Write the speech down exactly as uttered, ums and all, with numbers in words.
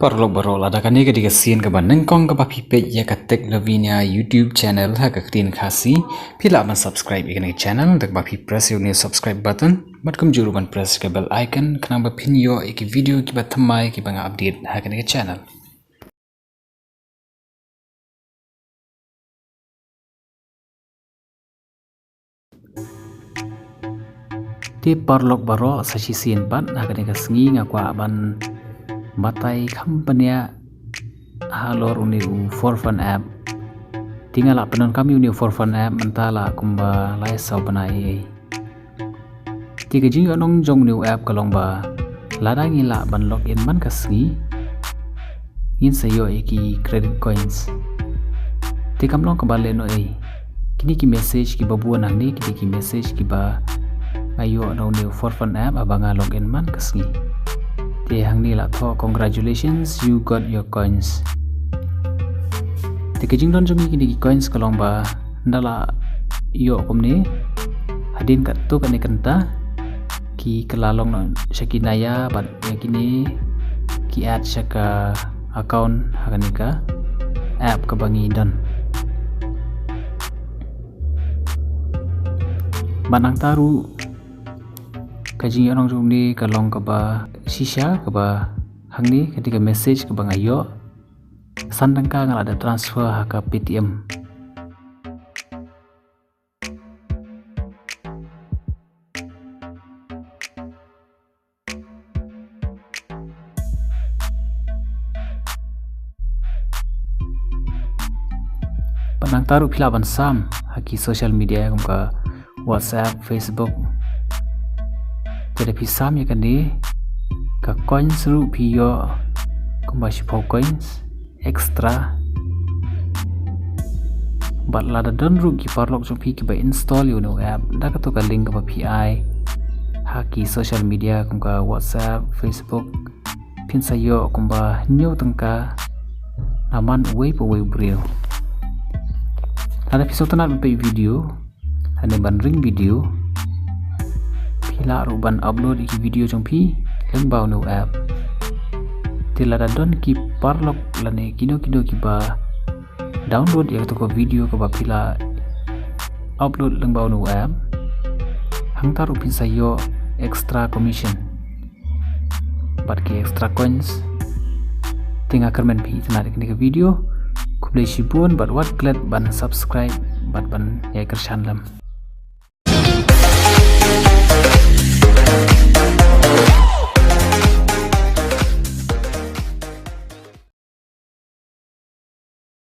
Paralok baroh, lada kane ka dei ka sien kaba nyngkong kaba phi peit ïa ka Tech Lavinia YouTube channel ha ka ktien Khasi, phi lah ban subscribe ïa kane ka channel da kaba phi press ïa une u subscribe button bad kumjuh ruh ban press ka bell icon khnang ba phin ïoh ïa ki video kiba thymmai kiba nga update ha kane ka channel. Te paralok baroh, sa shisien pat ha kane ka sngi nga kwah ban batai kham bniah halor une u four fun app. Te nga la pyndonkam ïa une u four fun app mynta la kumba lai saw bnai. Te ka jingïohnong jong une u app ka long ba lada ngi lah ban log in man ka sngi, ngin sa ïoh ïa ki credit coins. Te kam long kaba lehnohei. Kine ki message kiba bun hangne, kine ki message kiba nga ïoh na une u four fun app haba nga log in man ka sngi. Te hangne la thoh, "Congratulations, you got your coins." Te ka jingdon jong ngi kine ki coins ka long ba ynda la ïoh kumne, hadien katto katne kynta, ki kylla long noh sha ki naya bad ïa kine ki add sha ka account ha kane ka app kaba ngi don. Bad nangta ruh ka jingïohnong jong ngi ka long kaba shisha, kaba hangne ka dei ka message kaba nga ïoh. San tyngka nga la da transfer ha ka Paytm. Bad nangta ruh phi lah ban sam ha ki social media kum ka WhatsApp, Facebook. Te da phi sam ïa kane, ka coins ruh phi ïoh kumba shiphew coins extra. Bad lada don ruh ki paralok jong phi kiba install ïa une u app da kato ka link kaba phi ai ha ki social media kum ka WhatsApp, Facebook, phin sa ïoh kumba hynñiew tyngka na man uwei pa uwei u briew. Lada phi sngewtynnat ban peit video lane ban ring video, phi lah ruh ban upload ïa ki video jong phi lyngba une u app. Te lada don ki paralok lane kino kino kiba download ïa kato ka video kaba phi la upload lyngba une u app, hangta ruh phin sa ïoh extra commission bad ki extra coins. Te nga kyrmen phi itynnat ïa kane ka video. Khublei shibun bad wat klet ban subscribe bad ban ïai kyrshan lem.